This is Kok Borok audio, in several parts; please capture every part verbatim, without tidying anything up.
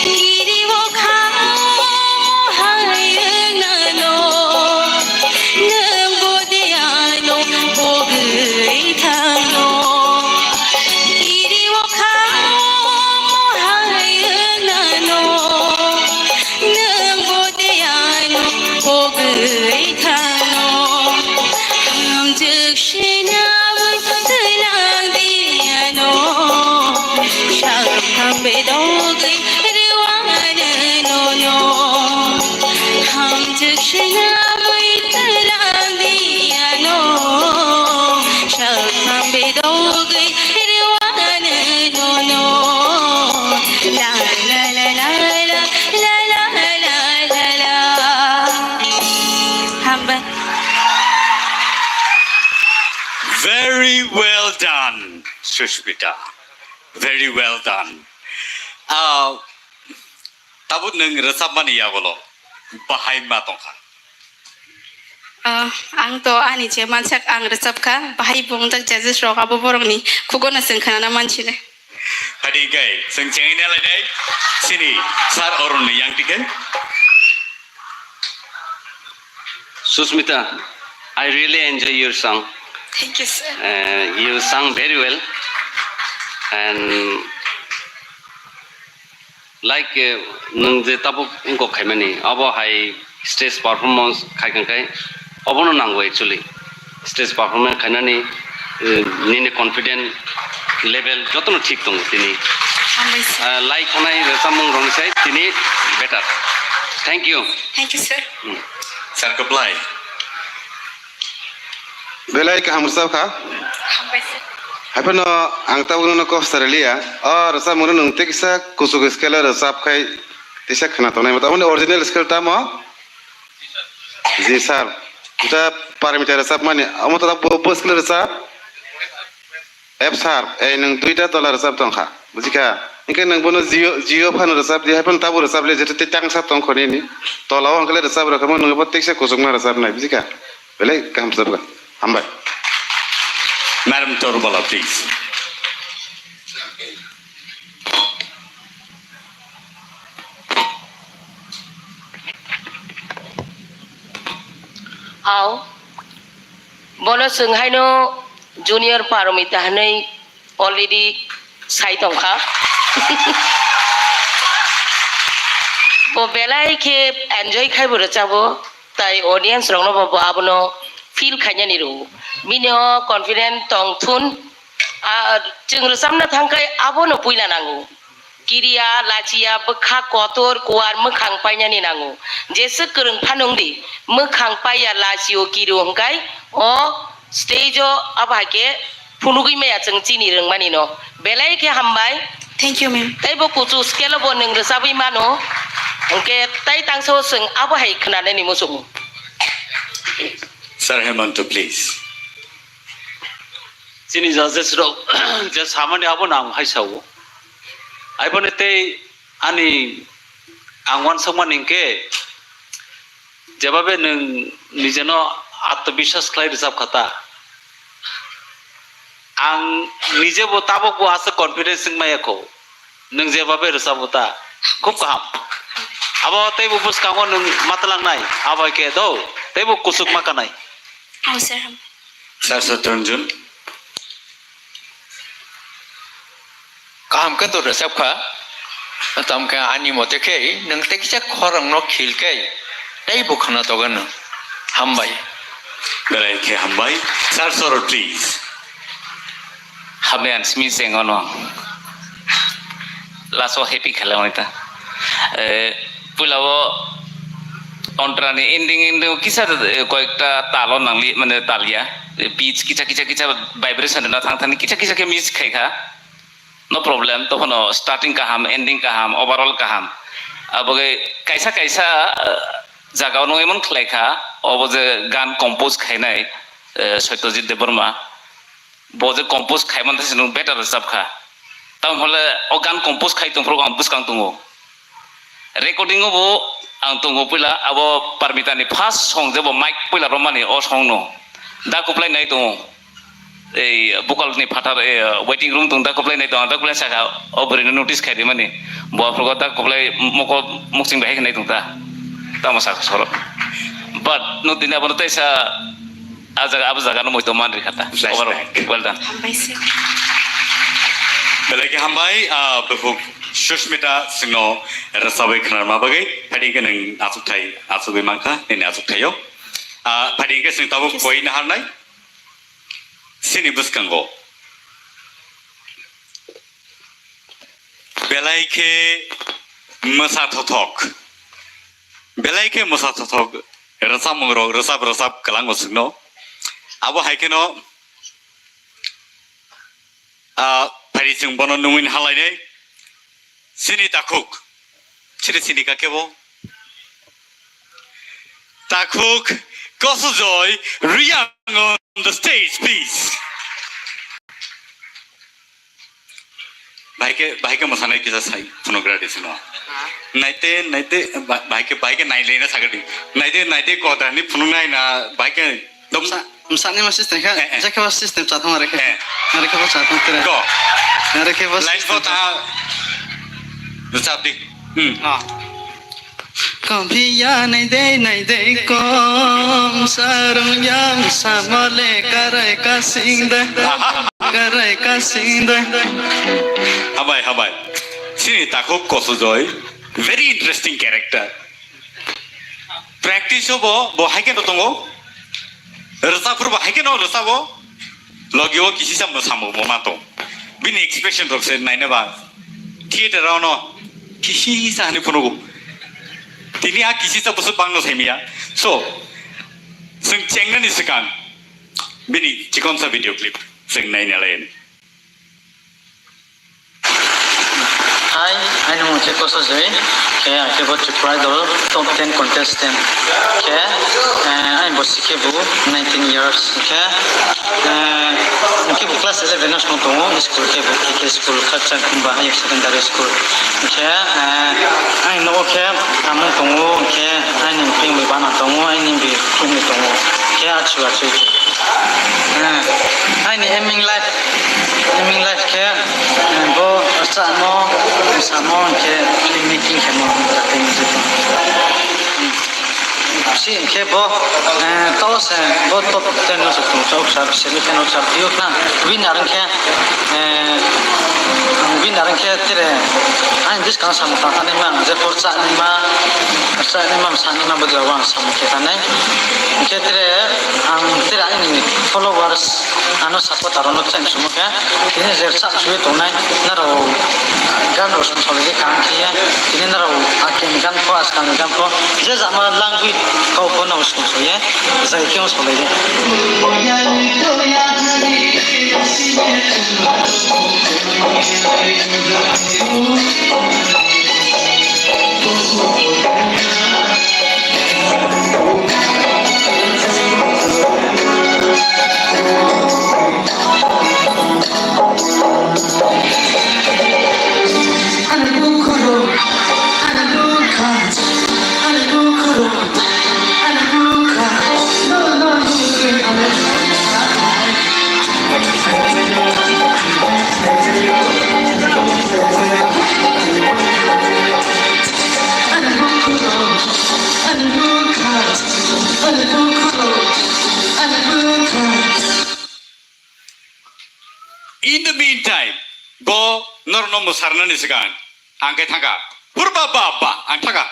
Giri o khamo hai nano, nwng bo de ano pogwi thangno. Giri o khamo hai nano, nwng bo de ano pogwi thangno. Hamjwk sinawi twlang di ano, sathang bedogwi rwano nono. Hamjwk sinawi twlang di ano, sathang bedogwi rwano nono. La la la la la la la la la la. Hambai. Very well done, Sushmita. Very well done. Ah, tabuk nwng rwchapmani yagulo bahai ma tongkha? Ah, ang to ani je mansak ang rwchapkha, bahai bo wngjak judges rok abo borokni khugono chwng khnana mansinai. Hadi hwnkhe chwng chengwi nalainai chini Sir Arun ni yang tike. Susmita, I really enjoy your song. Thank you, sir. Uh, you sung very well. And like, uh, nwng je tabuk wngkok khaimani, abo hai stage performance khai khe, obono nango actually. Stage performance khainani, uh, nini confident level jotono thik tongo tini. Hambai, sir. Uh, like khanai rwchapmung rokni sai tini better. Thank you. Thank you, sir. Hmm. Sir, kwplai. Belai kaham rwchap kha. Hambai, sir. Haiphano ang tabuk nono kok sa rwliya. O rwchapmung no nwng tei kisa kuchuk scale o rwchap khai tisa khna tongnai. Tamoni original scale tamo? Ji sir. Ita Parmita rwchapmani. Omo to bo, bo scale rwchap? F sharp, ei nwng duita tola rwchap tongkha, bujikha? Hinkhe nwng bono G o, G o phano rwchap di, haiphano tabuk rwchap le, jeto tei tangsa tongkho nini. Tola o hwnkhe le rwchap rwkha, nwng bo teisa kuchukma rwchapnai, bujikha? Belai kaham rwchapkha. Hambai. Madam Torubala, please. Ao. Bono chwng haino Junior Paromita hwnwi already sai tongkha. Bo belai khe enjoy khai bo rwchabo, tai audience rokno bo, bo abono feel khainani rwo. Bini o confident tong thun, a, chwng rwchapna thang khai abono puila nango. Kiriya, lachiya, bwkha kotor, kuar, mwkhang painani nango. Jeswk kwrwng phano wng di, mwkhang paiya, lachio, kirio hwnkhe o stage o abo hai khe phunugwi maya chwng chini rwngmani no. Belai khe hambai. Thank you, ma'am. Tei bo kuchuk scale o bo nwng rwchabwi mano. Hwnkhe tai tangsa o chwng abo hai khwnanani muchungo. Sir Hemanta, please. Chini judges rok je samani abo no ang hai sao. Aiboni tei ani ang uansukmani hinkhe jebabe nwng nijeno atmobiswas khlai rwchap kha ta. Ang nije bo tabok bo aswk confidence wng maya kho. Nwng jebabe rwchabo ta. Khub kaham. Abo teibo bwskango nwng matwlangnai. Abo hai khe do. Teibo kuchuk ma kanai. Oh, sir. Sir Satranjan. Kaham khe to rwchap kha. Tamo khe ani mote khe nwng tei kisa khorang no khil khe tei bo khna togo nwng. Hambai. Belai khe hambai. Sir Sorot, please. Hambai ang simi cheng ono. Last o happy khalamani ta. Eh, puila o ontrani ending, ending kisa, eh, koyekta talo nangli, mane talya. Eh, pitch kisa, kisa, kisa vibration na thang thani kisa, kisa khe miss khai kha. No problem, tokhno starting kaham, ending kaham, overall kaham. Abo khe kaisa, kaisa, eh, jaga o nung emon khlai kha, obo je gan compose khainai, eh, Satyajit Debbarma. Bo je compose khai man se nwng better rwchap kha. Tamo hole o gan compose khai tong phuru ang bwskang tongo. Recording o bo ang tongo puila abo Parmita ni first song je bo mic puila romani o song no. Da kuplai nai tongo. Ei, bukalni phatar, ei, waiting room tong ta, kwplai nai tong ta, kwplai saka, o bwrwino notice khai rimani. Bo aphuru ta kwplai moko muksing bai khe nai tong ta. Tamo saka soro. But no tini abono teisa a jaga, abo jagano moito man rikha ta. Flashback. Overall, well done. Hambai se. Belai khe hambai, ah, bukhuk Sushmita singno rwchapwi khwnarma bagwi. Phaidi khe nwng achukthai, achugwi mankha, nini achukthaio. Ah, phaidi khe sing tabuk koi naharnai. Chini bwskango belai khe mwsa thothok, belai khe mwsa thothok rwchapmung rok rwchap rwchap kwlango chwngno. Abo hai kheno, ah, phaidi chwng bono nungwi halainai. Chini takhuk. Chini, chini ka kebo? Takhuk Kosojoy Reang on the stage, please. Bahai khe, bahai khe mwsanai kisa sai phunukgra di sino. Naite, naite, ba-, bahai khe, bahai khe nai lena sagadi. Naite, naite koda ni phunuknai na bahai khe dom. Sa-, Msani ma system kha, eh, eh, jekhe ba system cha thang are khe. Eh. Are khe ba cha thang tere. Go. Are khe ba line system pho ta. Chap di. Hmm. Ah. Kom phiya nai dei, nai dei, kom sarung yang samole karai kasing de. Karai kasing de. Habai, habai. Chini takhuk Kosojoy. Very interesting character. Practice o bo, bo hai khe no tongo. Rwchapphuru bo hai khe no rwchabo. Logi o kisisa mwsamo bo ma tong. Bini expression rok se naina ba. Theater o no kisisa hani phunugo. Tini a kisisa busu bangno saimya. So, chwng chengnani swkang bini chikonsa video clip chwng naina lai. Hai, aini mung khe Kosojoy, khe ang khe bo Tripura dol top ten contestant. Khe, eh, aini bosi khe bo nineteen years, khe, eh, ang khe bo class eleven o song tongo, school khe bo K K school, Khakchang Khumba Higher Secondary School. Khe, eh, aini nogo khe amung tongo, khe aini bini bana tongo, aini bi khulumwi tongo, khe achu achu. Eh, aini aiming life, aiming life khe, eh, bo rwchapmo, mwsamo, hwnkhe film making khe mo, jatwi music. Si hwnkhe bo, eh, tolo se bo top ten no se tong chok sar, semi final sar, tiyok na winner hwnkhe, eh, winner hwnkhe tere aini bwskang samung tang thani ma, je por cha ni ma, cha ni ma, sa ni ma, bo jora ang samung khe thani. Hwnkhe tere ang tere aini followers ano support aro no chang sumo khe, tini je cha suwi tongnai, naro gan ro song song khe kaham khe, tini naro akhirni gan pho, aswkangni gan pho, je jama langwi kau pho no song song ye, jai khe song lai de. In the meantime, bo norokno mwsarnani swkang ang khe thangkha. Hur ba ba ba, ang thangkha.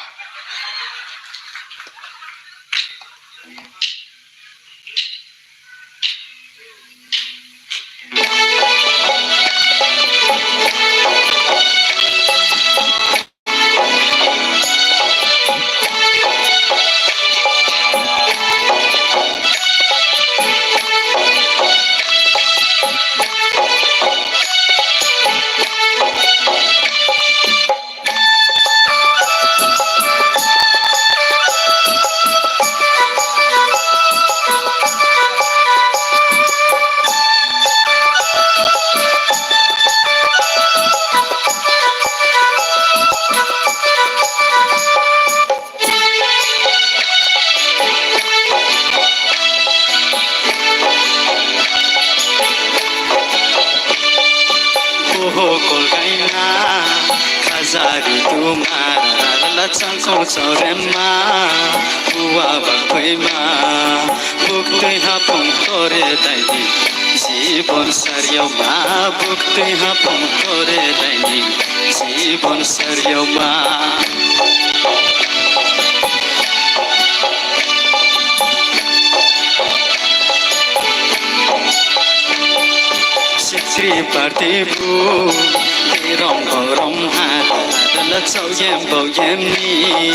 Tari tuma rala changkong chorema, bua bangphaima, buktwi hapung tore daini, jibon sariyoma, buktwi hapung tore daini, jibon sariyoma. Sikri parti bu, di rong rong ha, dala chau yem bau yem ni,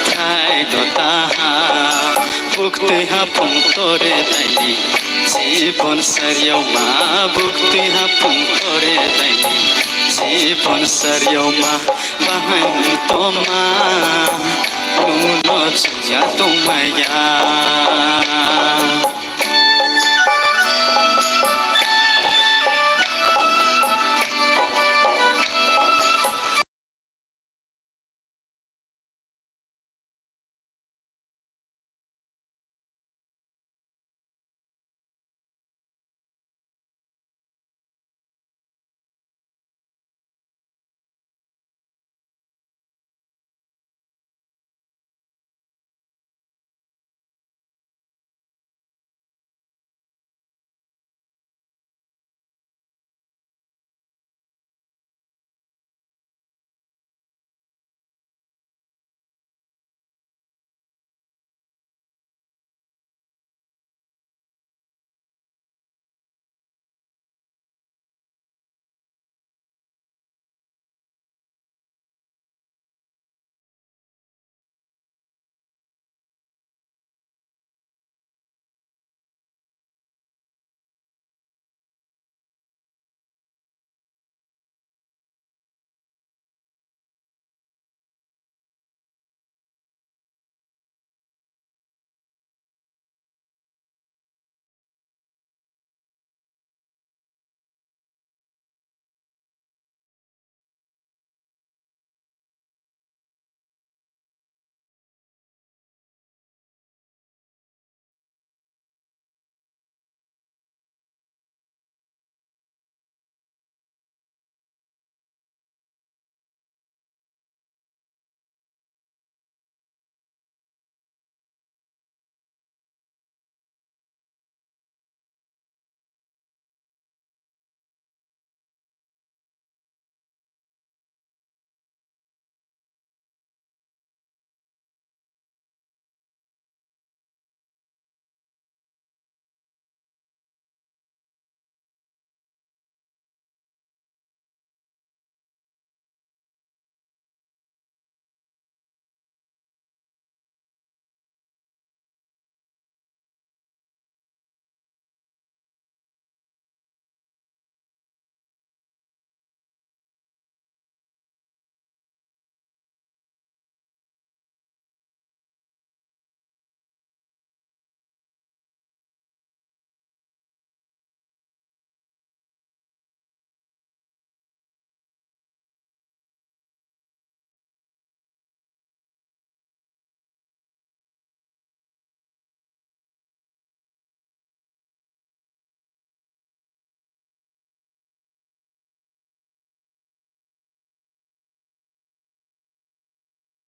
thai do ta ha, buktwi hapung tore daini, jibon sariyoma, buktwi hapung tore daini, jibon sariyoma, bahai ni toma, nuno chaya tongmaya.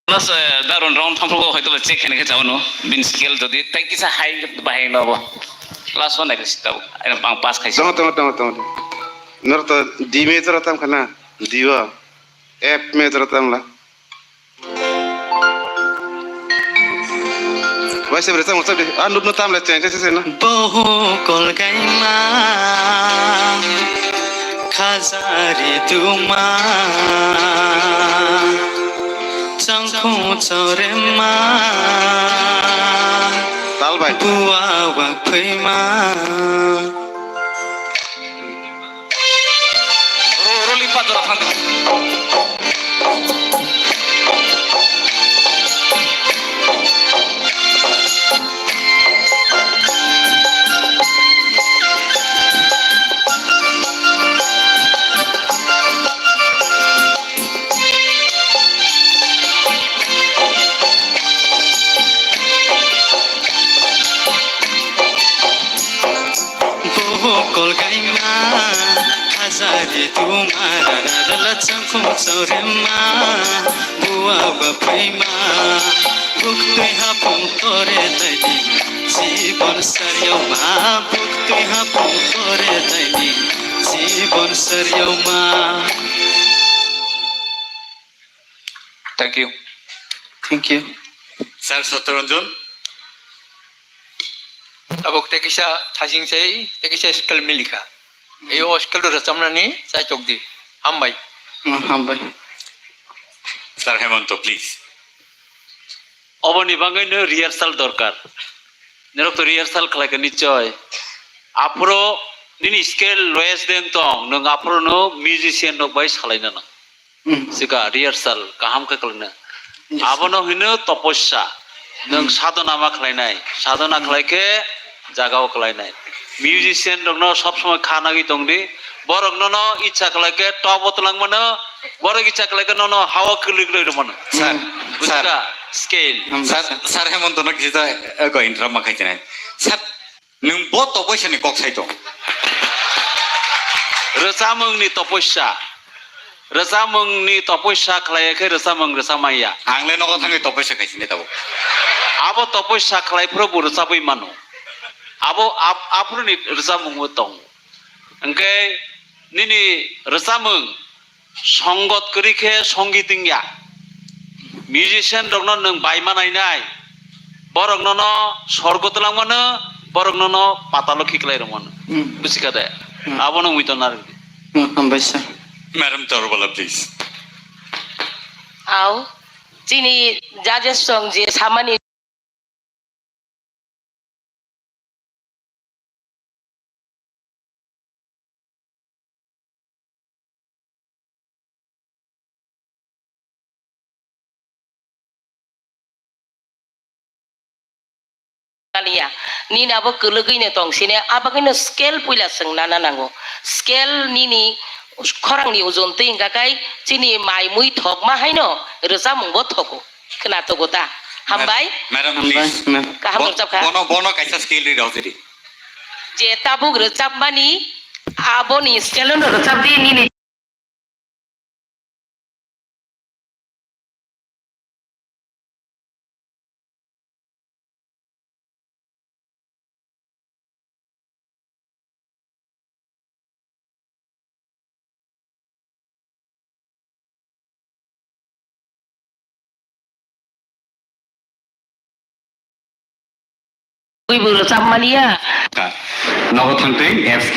Plus, eh, Darun round thamphugo hoito ba check khaina khe chao no. Bin scale jodi tai kisa high bahai no bo. Last one naikhe sitabo. Aina pang pass khaisi. Tongo, tongo, tongo, tongo. Nor to D major tam khana. D o. F major tam la. Waisa bre chang chang di. Ah, nut no tam le chang chang chang na. Boho kolgaima khajari duma changkhu chorema tal bai bua wak phaima. Ro, ro, limpa jora thang di. Boho kolgaima khajari duma rana Bwla changkhung chorima, bua ba phaima, buktwi hapung tore daini, jibon saryoma, buktwi hapung tore daini, jibon saryoma. Thank you. Thank you. Sir Satyaranjan. Tabuk tei kisa thasing sei, tei kisa skill milikha. Eyo skill rwchapnani chaitok di. Hambai. Hmm, hambai. Sir Hemanto, please. Oboni bagwi no rehearsal dorkar. Norok to rehearsal khlai kha nichoi. Aphuru nini skill lowest de wng tong, nwng aphuru no musician rok bai salai nang. Hmm. Sika rehearsal kaham khe khlaina. Yes. Abono hino toposya. Nwng Hmm. sadhona ma khlainai. Sadhona Hmm. khlai khe jagao khlainai. Musician rokno sob somoi kha nagwi tongdi. Borok nono icha khlai khe top o twlang mano. Borok icha khlai khe nono hao kwlwi kwlwi rw mano. Sir, Hmm. Buji sir. Kha? Scale. Hmm. Sir, sir Hemanto no kisa, eh, ko interrupt ma khai chinai. Sir, nwng bo topoisya ni kok sai tong. Rwchapmung ni topoisya. Rwchapmung ni topoisya khlai khe rwchapmung rwchap manya. Ang le nogo thangwi topoisya khai sini tabuk. Abo topoisya khlai phuru bo rwchapwi mano. Abo ap-, aphuru ni rwchapmung bo tong. Hwnkhe nini rwchapmung songot kwrwi khe songit wngya. Musician rokno nwng bai ma nainai. Borok nono sorgo twlang mano, borok nono patalo khiklai rw mano. Hmm. Buji kha de? Hmm. Abono mui to narwk di. Hmm, hambai sir. Madam Torbola, please. Au, chini judges song je samani Kaliya, nini abo kwlwgwino tong sini, abagwino scale puila chwng nana nango. Scale nini khorangni ojon twi wngkha kai chini mai mui thokma haino rwchapmungbo thogo. Khwna togo ta? Hambai. Madam, please. Hambai, ma'am. Kaham bo-, rwchapkha. Bono, bono kaisa scale ri rw jiri. Je tabuk rwchapmani, aboni scale-o no rwchapdi nini. Bui bui rwchap maliya. Ka, nogo thangtwi F K.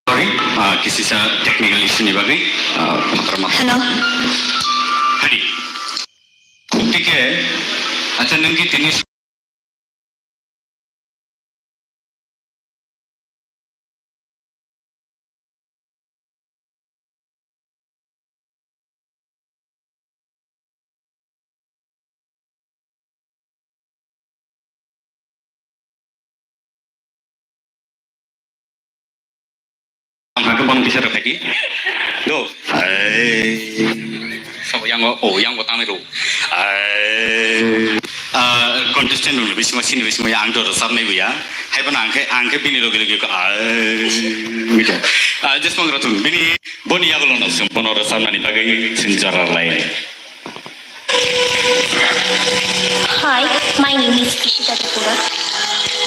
Sorry, ah, kisisa technical issue ni bagwi, ah, phatar ma. Hello. Hadi. Tike, acha nwng ki tini Ang hakhe bang bisa rwkhaidi. Do. Ai. Sabo yango, oh, yango tangnai rw. Ai. Ah, contestant rwni bisingo, sini bisingo yang do rwchapnai buya. Hai bono ang khe, ang khe bini logi logi ko, ah, mikha. Ah, jesmang rotun, bini, boni yagulo no sung bono rwchapnani bagwi sinjara lai. Hi, my name is Ishita Tripura,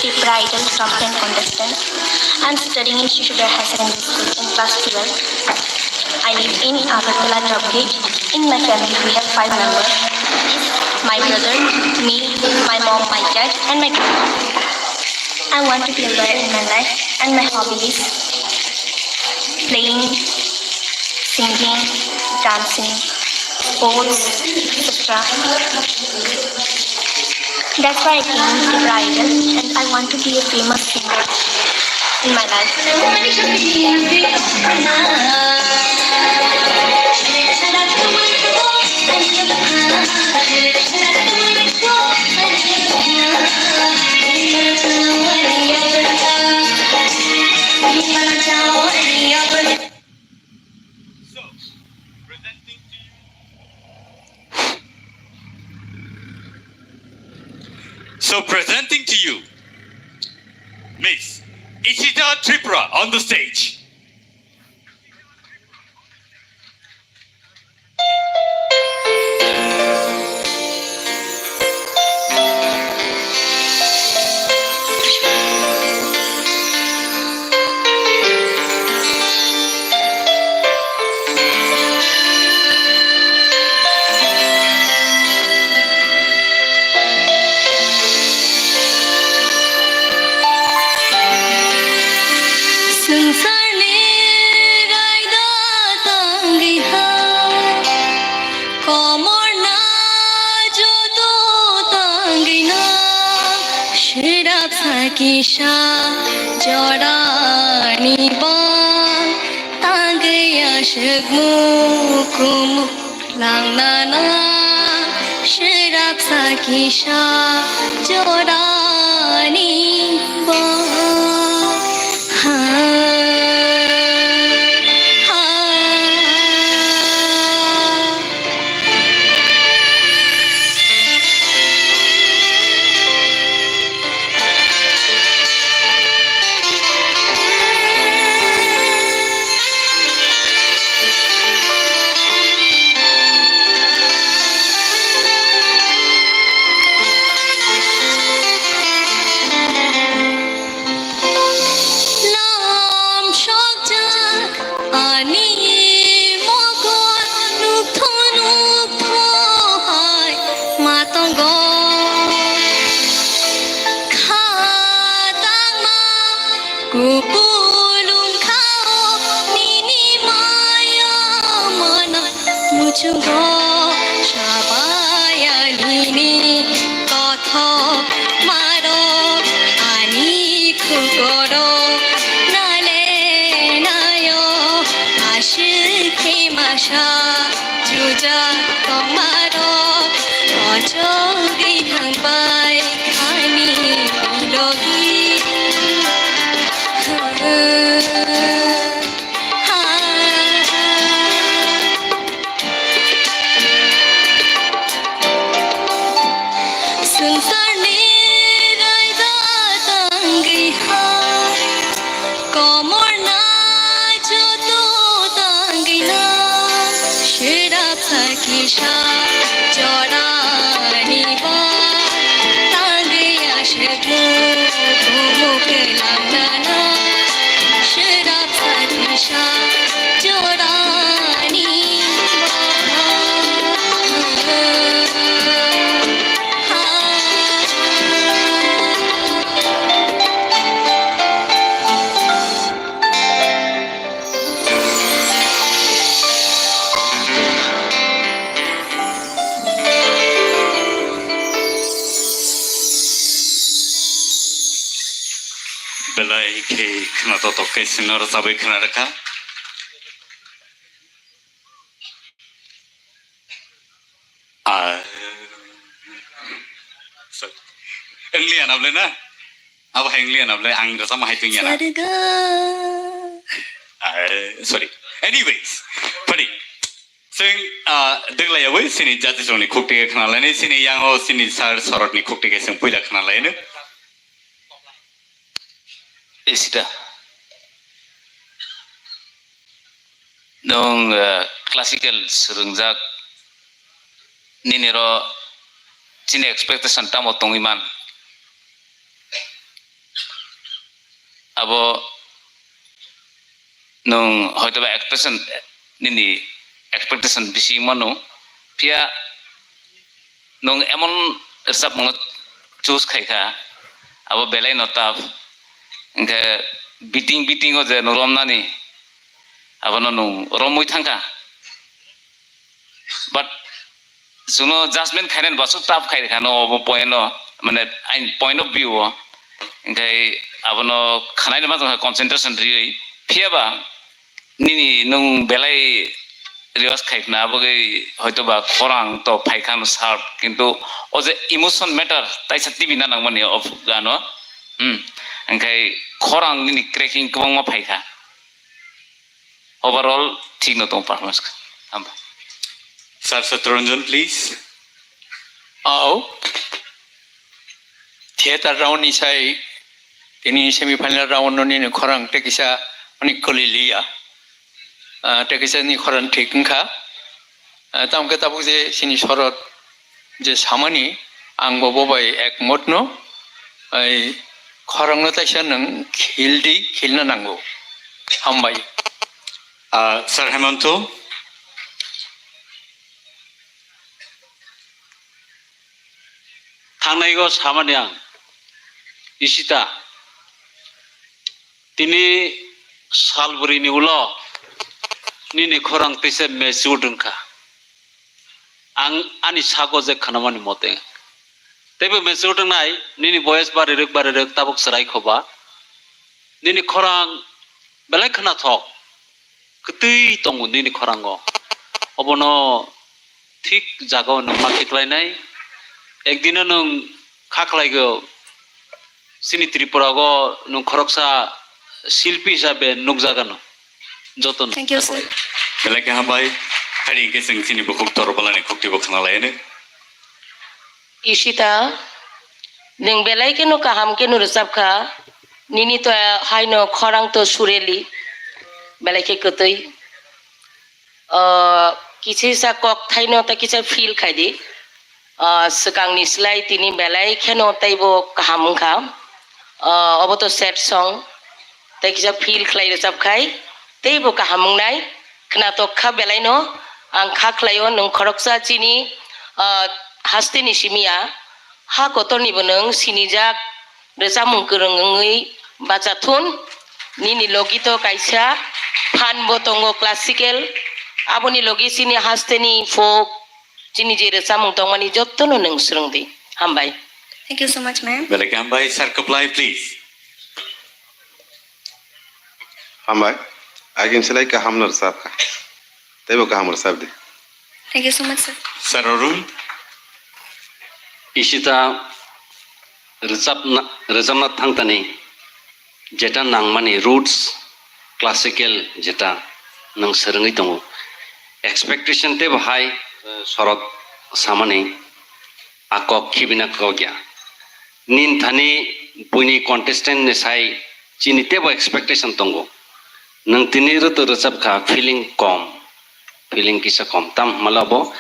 Tripura Idol top ten contestant. I'm studying in Shishugar Higher Secondary School in class twelve. I live in Agartala Top Gate. In my family, we have five members. My brother, me, my mom, my dad, and my grandma. I want to be a lawyer in my life, and my hobby is playing, singing, dancing, sports, et cetera. That's why I came to Tripura Idol, and I want to be a famous singer in my life. So, presenting to you. So, presenting to you, Miss Ishita Tripura on the stage. Swngcharni raida tangwi hai, komorna joto tangwi no, swrapsa kisa jorani bo tangwi aswk mukumu. Langnana swrapsa kisa jorani bo. Ha, ha. Lam sokjak ani mokol nukthok nukthok hai ma tongo. Kha tangma kupulung khao nini maya mana muchungo sabaya nini kothok marok ani khukoro nale nayo aswk khe masa. Juja tongmarok, o chogwi thangbai khani logi. Swngcharni raida tangwi ha. Komorna joto tangwino, swrapsa kisa jorani bo tangwi aswk mukumu kwlangdana, swrapsa kisa jorani bo. Belai khe khwnathok khe chwngno rwchabwi khwna rwkha. Ah, sorry. English anable na? Abo hai English anable, ang rasa mahai tunya na. Sarga. Ah, sorry. Anyways, funny. Sing, ah, degla yawi sini jati songni khukti ke khna laini, sini yango sini sar sorot ni khukti ke sing puila khna laini. Isita. Nwng, eh, classical swrwngjak nini ro chini expectation tamo tongwi man? Abo nwng hoitoba expectation, nini expectation bisi mano, phiya nwng emon rwchapmungno choose khai kha, abo belai no tough, hinkhe beating, beating o je nwng romnani, abono nwng romwi thangkha. But chwngno judgment khainani bo aswk tough khai rwkha no obo point o, mane aini point of view o. Hinkhe abono khwnaino ma tongkha concentration riwi. Phiyaba nini nwng belai rehearse khai khna, abogwi hoitoba khorang to phai kha no sharp, kintu o je emotion matter taisa T V na nangmani o gano. Hmm. Hinkhe khorang nini cracking kwbangma phai kha. Overall thik no tong performance kha. Hamba. Sir Satranjan, please. Ao. Theater round ni sai tini semi final round no nini khorang tei kisa ani kwlwi liya. Ah, tei kisa ni khorang thik wngkha. Ah, tamo khe tabuk je chini sorot je samani ang bo bo bai ekmot no. Ai khorang no taisa nwng khil di, khilna nango. Hambai. Ah, Sir Hemanto. Thangnai o samani ang, Ishita, tini salbwrwini ulo nini khorang teisa matured wngkha. Ang ani sago je khnamani mote, teibo matured wngnai, nini boyes barirwk barirwk tabuk chwrai khoba, nini khorang belai khnathok. Kwtwi tongo nini khorango. Obono thik jagao nwng ma khiklainai. Ekdino nwng kha khlaigo, chini Tripura o nwng khoroksa silpi hisabe nukjagano. Jotono. Thank you, sir. Belai khe hambai. Hari hwnkhe chwng chini bukhuk Torobalani khuktibo khna laino. Ishita, nwng belai kheno kaham kheno rwchapkha. Nini to haino khorang to sureli. Belai khe kwtwi. Ah, kichisa kok thaino ta kisa feel khai di. Ah, swkangni slai tini belai kheno teibo kaham wngkha. Ah, obo to sad song. Tei kisa feel khlai rwchap khai teibo kaham wngnai. Khnatok kha belai no, ang kha khlai o nwng khoroksa chini, ah, haste ni simi ya. Ha kotor ni bo nwng sinijak rwchapmung kwrwng wngwi bacha thun. Nini logi to kaisa phan bo tongo classical. Aboni logi chini haste ni folk, chini je rwchapmung tongmani jotto no nwng swrwng di. Hambai. Thank you so much, ma'am. Belai khe hambai, Sir Kwplai, please. Hambai. Agin silai kaham no rwchap kha. Teibo kaham rwchap di. Thank you so much, sir. Sir Arun. Ishita rwchapna, rwchapna thangtani jeta nangmani roots, classical jeta nwng swrwngwi tongo. Expectation teibo hai, eh, sorot samani a kok khibina kok ya. Nin thani buini contestant ni sai chini teibo expectation tongo. Nwng tini rwtwi rwchap kha, feeling kom. Feeling kisa kom. Tam hwnmale bo,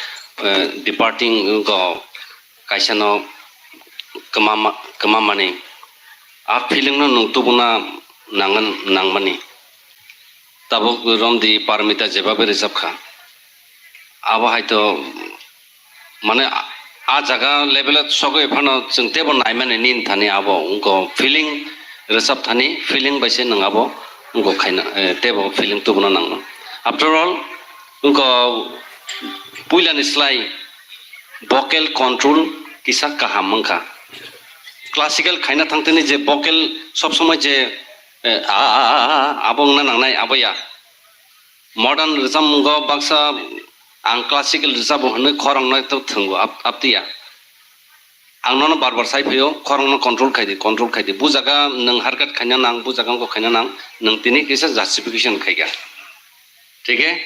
eh, departing go kaisa no kwmama, kwmamani. A feeling no nwng tubuna nangan, nangmani. Tabuk romdi Parmita jebabe rwchap kha. Abo hai to mane a, a jaga level o sogwi phano chwng teibo naimani nin thani abo wngkha feeling, rwchap thani feeling bai se nwng abo wngkha khaina, eh, teibo feeling tubuna nangno. After all, wngkha puilani slai vocal control kisa kaham wngkha. Classical khaina thangtini je vocal sob somoi je, eh, a, a, a, a, abo wngna nangnai abo ya. Modern rwchapmungo baksa ang classical rwchapmung hwnwi khorang no to thwngo ap-, aptiya. Ang nono bar bar sai phaio, khorang no control khai di, control khai di. Bu jaga nwng harkat khaina nang, bu jaga wngkha khaina nang, nwng tini kisa justification khai kha. Thik he?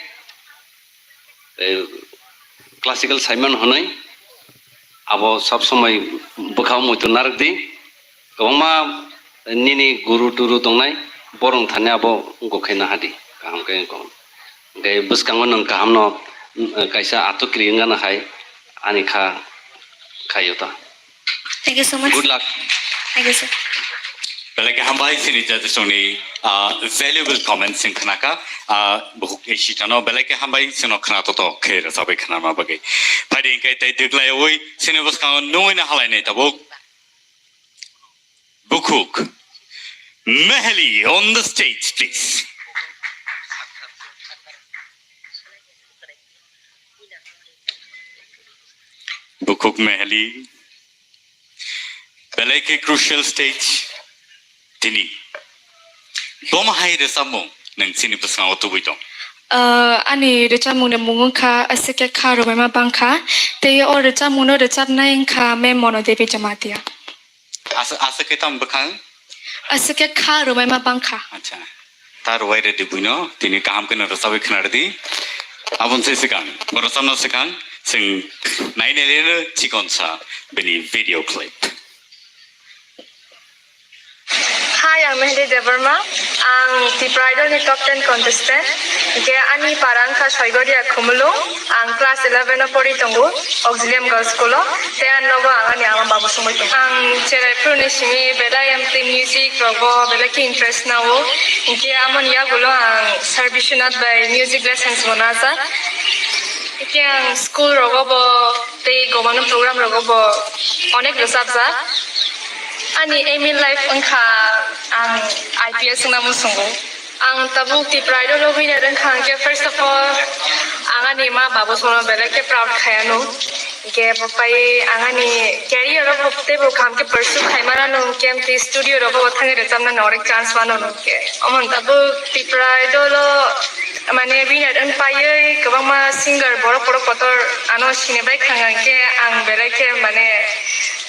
Eh, classical saiman hwnwi abo sob somoi bwkhao muitu narwk di. Kwbangma Nini guru turu tongnai, borok thani abo wngkha khe nahadi, kaham khe wngkha. Hwnkhe bwskango nwng kahamno, mm, kaisa ato kwrwi wngna hai ani kha khaio ta. Thank you so much. Good luck. Thank you, sir. Belai khe hambai chini judges rokni, ah, valuable comments chwng khnakha. Ah, bukhuk Ishitano belai khe hambai chwngno khna toto khe rwchabwi khnama bagwi. Phaidi hwnkhe tei dwglaiwi chini bwskango nungwi na halainai tabuk. Bukhuk Meheli on the stage, please. Bukhuk Meheli, belai khe crucial stage tini. Boma hai rwchapmung nwng chini bwskango tubui tong? Ah, ani rwchapmungni mung wngkha Aswk khe kha rwbaima bangkha, tei o rwchapmungno rwchapnai wngkha Ma'am Mono Devi Jamatia. Asa, asa khe tamo bwkhang? Aswk khe kha rwbaima bangkha. Acha. Ta rwbai rwdi buino, tini kaham kheno rwchabwi khna rwdi. Aboni se swkang, bo rwchapna swkang, chwng nainai reno chikon sa bini video clip. Hi, ang Mehdi Debbarma. Ang Tipra Idol ni top ten contestant. Hingke ani para wngkha Soigoria Khumulwng. Ang class eleven o pori tongo, Auxilium Girls School o. Tei ang nogo ang ani ama babu songwi tongo. Ang cherai phuru ni simi belai amtwi music rogo belai khe interest nao. Hingke amoni yagulo ang Sir Biswanath bai music lessons bo najak. Hingke ang school rogo bo tei gomano program rogo bo onek rwchapjak. Ani aim in life wngkha ang I P S wngna muchungo. Ang tabuk Tipra Idol o winner wngkha hwnkhe, first of all, ang ani ma babu sono belai khe proud khai ano. Hingke bo pai ang ani career o bo teibo kaham khe pursue khai mano, hingke amtwi studio rogo bo thangwi rwchapna no onek chance mano hingke. Omo tabuk Tipra Idol o mane winner wng paiwi kwbangma singer borok borok kotor ano sini bai khang hingke ang belai khe mane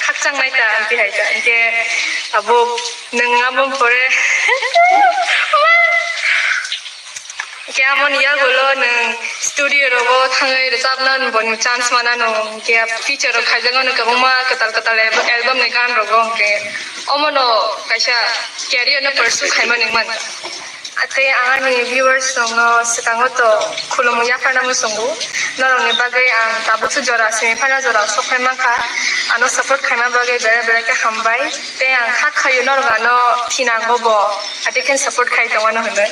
khakchang nai ta amtwi hai ta hingke tabuk Nwng amo pore. Hingke amoni yagulo nwng studio rogo thangwi rwchapna boni chance manano, hingke feature rok khaijak mano kwbangma kwtal kwtal album ni gan rogo, hingke omono kaisa career no pursue khaima nang man. Tei ang ani viewers rokno swkango to khulumung yapharna muchungo. Norokni bagwi ang tabukse jora simi phano jora sok phai mankha. Ano support khaima bagwi belai belai khe hambai. Tei ang kha khaio norok ano thinango bo. Ati khe support khai tongmano hwnwi.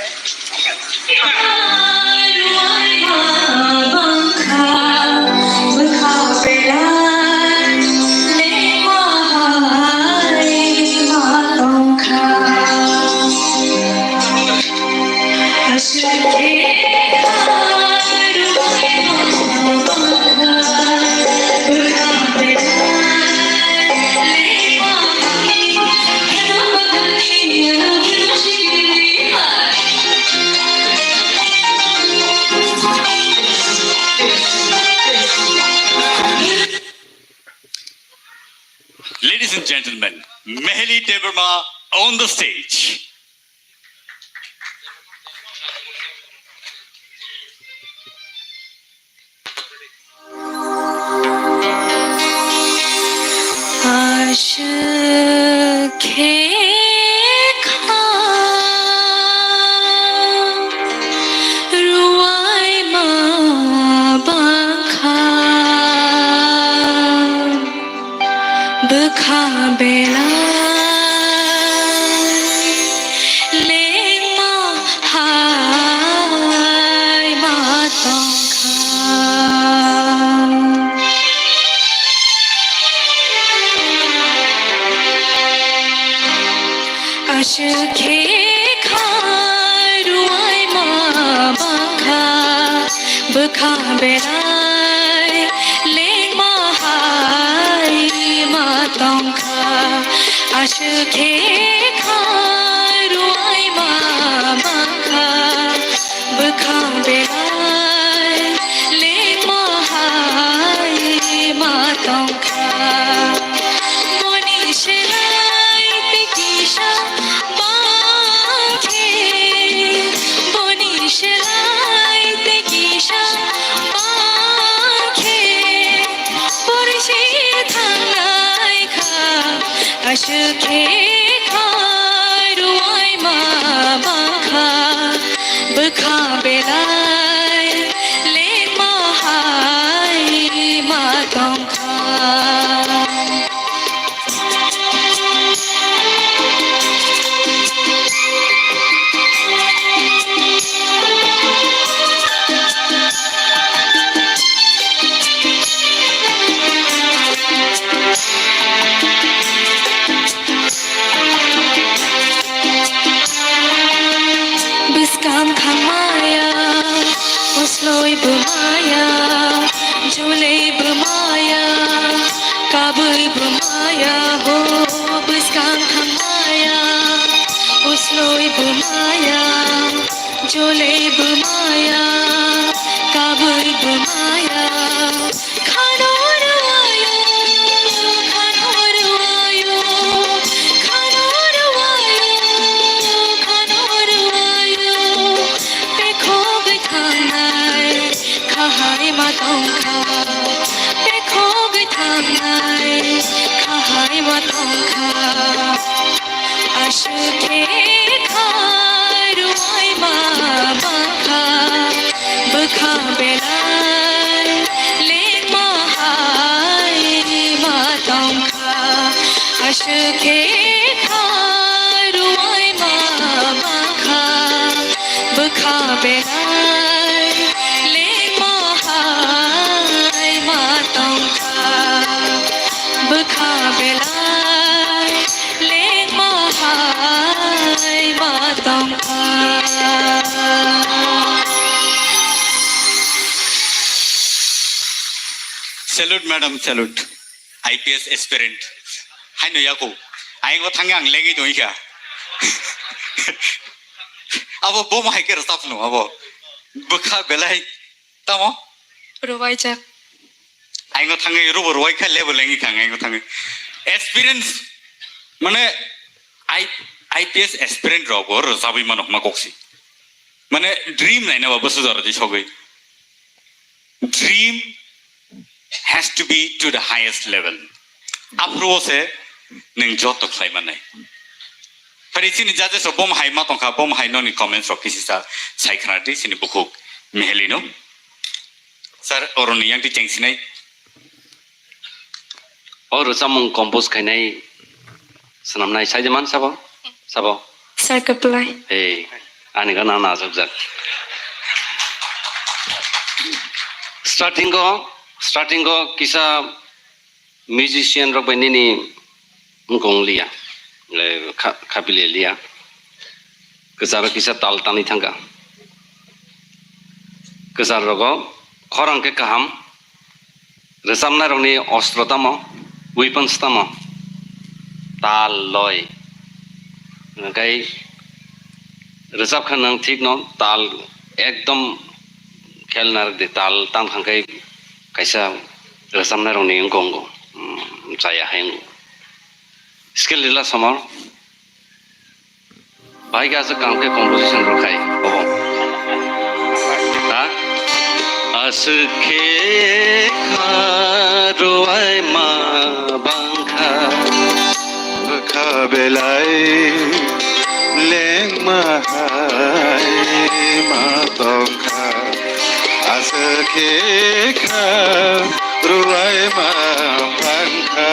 Ladies and gentlemen, Meheli Debbarma on the stage. Aswk khe kha rwai ma bangkha. Bwkha belai lengma hai ma tongkha. Aswk khe kha rwai ma bangkha, bwkha belai lengma hai ma tongkha. Aswk khe kha rwai ma bangkha, bwkha belai lengma hai ma tongkha. Boni selai tei kisa bangkhe, boni selai tei kisa bangkhe, porsi thangnai kha, aswk khe kha Ma bangkha bwkha belai lengma hai ma tongkha. Bwskang thangmaya, usloi bwmaya, jolei bwmaya, kabui bwmaya ho. Bwskang thangmaya, usloi bwmaya, jolei bwmaya, kabui bwmaya. Khano rwuaio, khano rwuaio, khano rwuaio, khano rwuaio. Bekhogwi thangnai kha hai ma tongkha, bekhogwi thangnai kha hai ma tongkha. Aswk khe kha rwuai ma bangkha, bwkha belai lengma hai ma tongkha. Aswk khe kha rwuai ma bangkha, bwkha belai lengma hai ma tongkha. Bwkha belai lengma hai ma tongkha. Salute, madam, salute. I P S aspirant. Haino yako. Aingo thangya ang lengwi tongikha. Abo bom hai khe rwchapno abo. Bwkha belai. Tamo? Rwbaijak. Aingo thangwi rubo rwai kha lebo lengwi thang aingo thangwi. Experience, mane, I, I P S aspirant rok bo rwchabwi mano hwnma koksi. Mane, dream naina ba bwswk jora di sogwi. Dream has to be to the highest level. Aphuru o se nwng joto khlai mannai. Phari chini judges rok bom hai ma tongkha, bom hai noni comments rok kisi sa sai khna di chini bukhuk Mihelino. Sir, oroni yang ti chengsinai. O rwchapmung compose khainai swnamnai saijeman sabo? Sabo? Sir Kaplai. Ei, ani gana na ajokjak. Starting o, starting o kisa musician rok bai nini wngkong liya, eh, kha-, khapile liya. Kwcharo kisa tal tanwi thangkha. Kwchar rogo khorang khe kaham. Rwchapnai rokni ostro tamo, weapons tamo, tal loi. Hwnkhe rwchap kha nwng thik no tal ekdom khel narwk di, tal tang kha khe kaisa rwchapnai rokni wngkong go, um, chaya hai wngo. Skill rila somor. Bahai khe aswk kaham khe composition rwkhai obo. Ha? Aswk khe kha rwai ma bangkha. Bwkha belai lengma hai ma tongkha. Aswk khe kha rwai ma bangkha,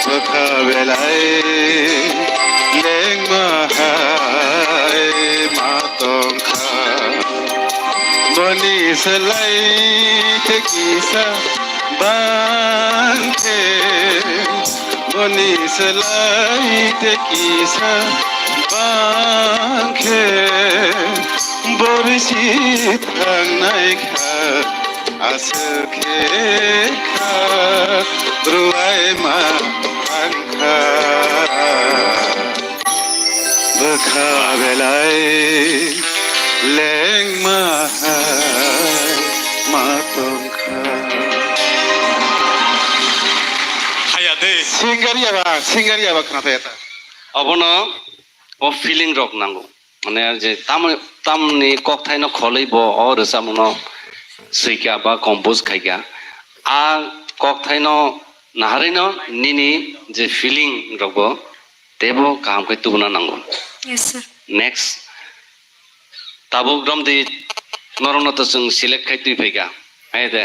bwkha belai lengma hai ma tongkha. Boni slai te kisa bang khe, boni slai te kisa bang khe, borsi thangnai kha. Aswk khe kha rwai ma bangkha, bwkha belai lengma hai ma tongkha. Haya de. Singer yaba, singer yaba khna thaya ta. Obono o feeling rok nango. Mane je tam, tamni kokthaino kholwi bo o rwchapmungno swikha ba compose khaikha. A kokthaino naharwino nini je feeling rokbo teibo kaham khe tubuna nango. Yes, sir. Next, tabuk romdi norokno to chwng select khai twi phaikha. Hai de,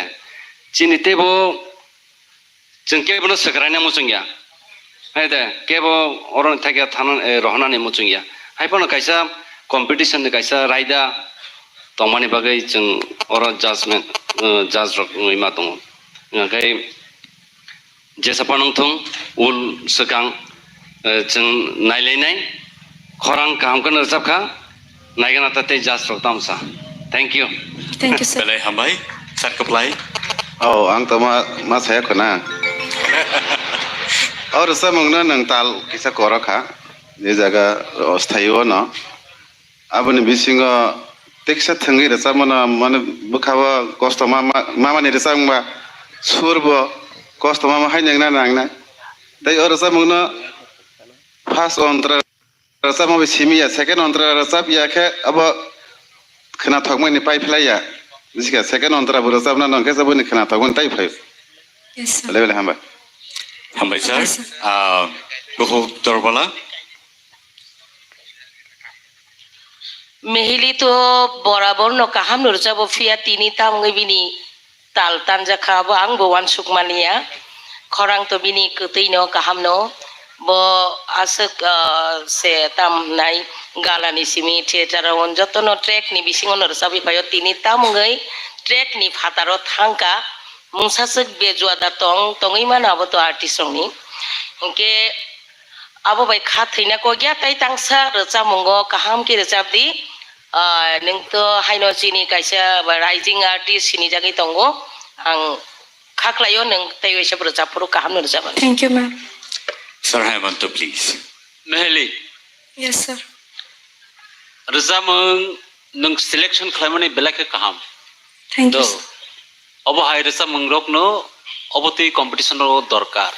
chini teibo chwng kebono swkraina muchungya. Hai de, kebo oro thakya thana, eh, rohornani muchungya. Hai phano kaisa competition ni kaisa raida tongmani bagwi chwng oro judgment, eh, judge rok wngwi ma tongo. Hwnkhe jesa phano wngthung, ul swkang, eh, chwng nailainai, khorang kaham kheno rwchapkha, naigana ta tei judge rok tamsa. Thank you. Thank you, sir. Belai hambai, sir kwplai. Oh, ang to ma, ma saya khuna. Oh, rwchapmungno nwng tal kisa korokha, je jaga, oh, sthaio no. Aboni bisingo teksa thwngwi rwchapmano, mane bwkhao kosto ma, ma, mamani rwchapmungba surbo kosto ma, ma hai nangna nangnai. Tei o rwchapmungno first ontra rwchapma bai simi ya, second ontra rwchap ya khe abo khwnathokmani pai phlai ya. Bisi kha second ontra bo rwchapna nang khe boni khwnathokmani tai phlai. Yes, sir. Belai belai hambai. Hambai, sir. Yes, sir. Ah, Bukhuk Dorbala. Mehili to borabor no kaham no rwchabo, phiya tini tamungwi bini tal tanjakha, abo ang bo uansuk manya. Khorang to bini kwtwi no kaham no, bo aswk, ah, se tam hwnai gala ni simi theater o joto no track ni bisingo no rwchabwi phaio, tini tamungwi track ni phataro thangkha, mungsa swk bejua da tong tongwi mano abo to artist rok ni. Hinkhe abo bai kha thwina kok ya, tei tangsa rwchapmungo kaham khe rwchap di. Ah, nwng to haino chini kaisa rising artist sinijagwi tongo. Ang kha khlaio nwng tei waisa rwchap phuru kaham no rwchapmani. Thank you, ma'am. Sir Hemanta, please. Meheli. Yes, sir. Rwchapmung nwng selection khlaimani belai khe kaham. Thank you, sir. Obo hai rwchapmung rokno obo twi competition rok dorkar.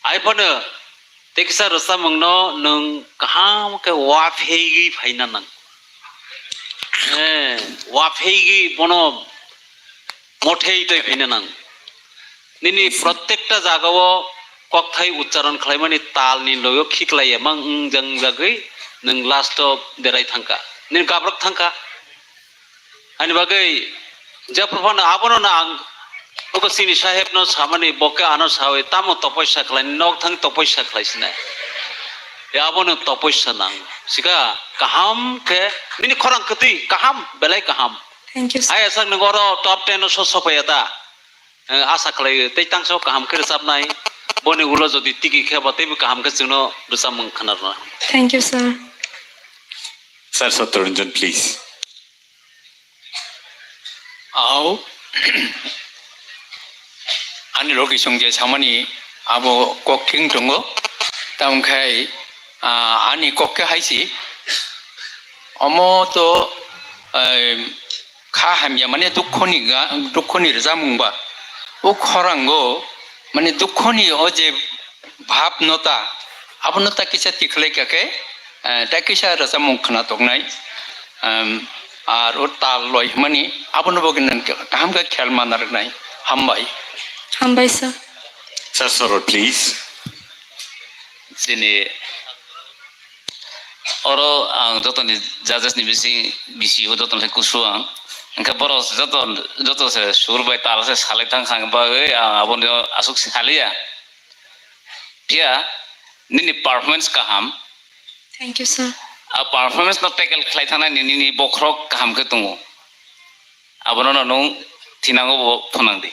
Ai phano tei kisa rwchapmungno nwng kaham khe uaphegwi phaina nang. Eh, uaphegwi bono mothei tei phaina nang. Nini prottekta jagao kokthai uchcharon khlaimani talni loio khiklaiya mang wng jang jagwi nwng last o derai thangkha. Nini gabrok thangkha. Ani bagwi jephru phano abono no ang uko chini saheb no samani, bo khe ano sawi tamo topoisa khlai, nok thang topoisa khlai sinai. Ya abono topoisa nang. Sika kaham khe nini khorang kwtwi kaham, belai kaham. Thank you, sir. Ai asak nang oro top ten o so sopaiya ta. Eh, asa khlai tei tangsa kaham khe rwchapnai. Boni ulo jodi tigi khe bo teibo kaham khe chwngno rwchapmung khna rwna. Thank you, sir. Sir Satyaranjan, please. Au. Ani logi song je samani abo kok thing tongo. Tamo khai, ah, ani kok khe hai si. Omo to, eh, kha hamya mane dukhoni ga, dukhoni rwchapmung ba. O khorango mane dukhoni o je bhab no ta, abono ta kisa tikhlai kha khe, eh, ta kisa rwchapmung khna toknai, em, ar o tal loi hwnmani abono bo gwnang kaham khe khel ma narwknai. Hambai. Hambai, sir. Sir Sorot, please. Chini oro ang jotoni judges ni bising, bisi o jotoni kusu ang. Hwnkhe borok joto, joto se sur bai tal se salai thang kha bagwi ang abono aswk saliya. Phiya nini performance kaham. Thank you, sir. A performance no tackle khlai thangna nini, nini bokhorok kaham khe tongo. Abono no nwng thinango bo phunang di.